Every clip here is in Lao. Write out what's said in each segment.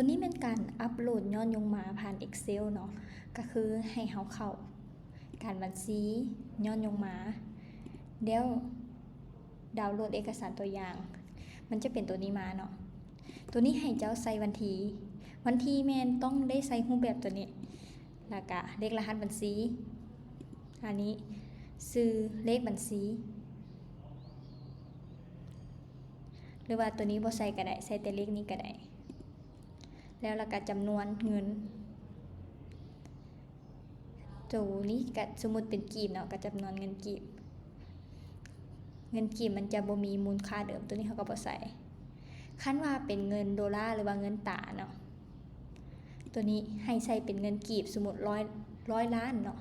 ຕົວນີ້ແມ່ນການອັບໂຫຼດຍ້ອນຍົງມາຜ່ານ Excel ເນາະ, ກໍຄືໃຫ້ເຮົາເຂົ້າການບັນຊີຍ້ອນຍົງມາ ແລ້ວດາວໂຫຼດເອກະສານຕົວຢ່າງ, ມັນຈະເປັນຕົວນີ້ມາເນາະ. ຕົວນີ້ໃຫ້ເຈົ້າໃສ່ວັນທີ, ວັນທີແມ່ນຕ້ອງໄດ້ໃສ່ຮູບແບບຕົວນີ້ ແລ້ວກະເລກລະຫັດບັນຊີ ອັນນີ້ຊື່ເລກບັນຊີ ຫຼືວ່າຕົວນີ້ບໍ່ໃສ່ກໍໄດ້, ໃສ່ແຕ່ເລກນີ້ກໍໄດ້. ແລ້ວລະກະຈຳນວນເງິນ, ໂຕນີ້ກະສົມມຸດເປັນກີບເນາະ, ກະຈຳນວນເງິນກີບ. ເງິນກີບມັນຈະບໍ່ມີມູນຄ່າເດີມ, ໂຕນີ້ເຮົາກໍບໍ່ໃສ່. ຄັນວ່າເປັນເງິນໂດລາ ຫຼືວ່າເງິນຕາເນາະ, ໂຕນີ້ໃຫ້ໃສ່ເປັນເງິນກີບ, ສົມມຸດຮ້ອຍ ຮ້ອຍລ້ານເນາະ,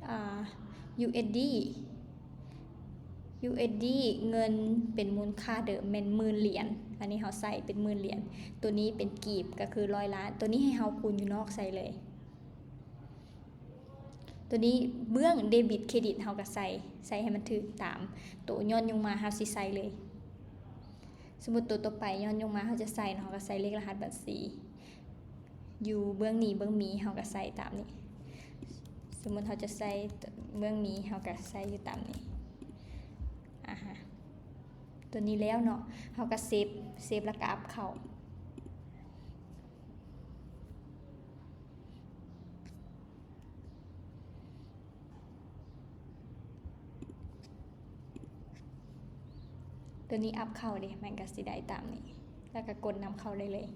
ອ່າ USD USD ເງິນເປັນມູນຄ່າເດີມແມ່ນໝື່ນຫຼຽນ, ອັນນີ້ເຮົາໃສ່ເປັນໝື່ນຫຼຽນ, ໂຕນີ້ເປັນກີບກໍຄືຮ້ອຍລ້ານ, ໂຕນີ້ໃຫ້ເຮົາຄູນຢູ່ນອກໃສ່ເລີຍ. ໂຕນີ້ເບື້ອງເດບິດເຄຣດິດເຮົາກໍໃສ່, ໃສ່ໃຫ້ມັນຖືກຕາມໂຕຍ້ອນຍົງມາເຮົາຊິໃສ່ເລີຍ. ສົມມຸດໂຕຕໍ່ໄປຍ້ອນຍົງມາເຮົາຈະໃສ່ເນາະ, ເຮົາກໍໃສ່ເລກລະຫັດບັນຊີ. ຢູ່ເບື້ອງໜີເບື້ອງມີເຮົາກໍໃສ່ຕາມນີ້, ສົມມຸດເຮົາຈະໃສ່ເບື້ອງມີເຮົາກໍໃສ່ຢູ່ຕາມນີ້. ອາຮະ ຕົວນີ້ແລ້ວເນາະ, ເຮົາກໍເຊບ, ເຊບແລ້ວກໍອັບເຂົ້າ. ຕົວນີ້ອັບເຂົ້າເດ້, ມັນກໍຊິໄດ້ຕາມນີ້ ແລ້ວກໍກົດນຳເຂົ້າໄດ້ເລີຍ.